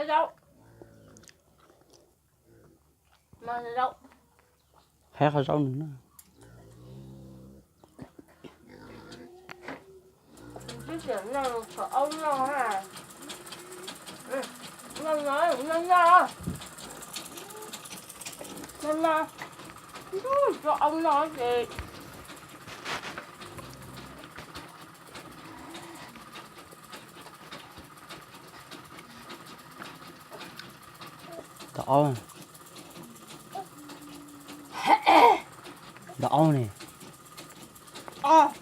Zaub. Hais qhov zaub no na. Twb tias noj qhov aub noj na. Noj no, noj no. Noj no. Tso aub noj ces Tau aub. Tau aub ne. Os,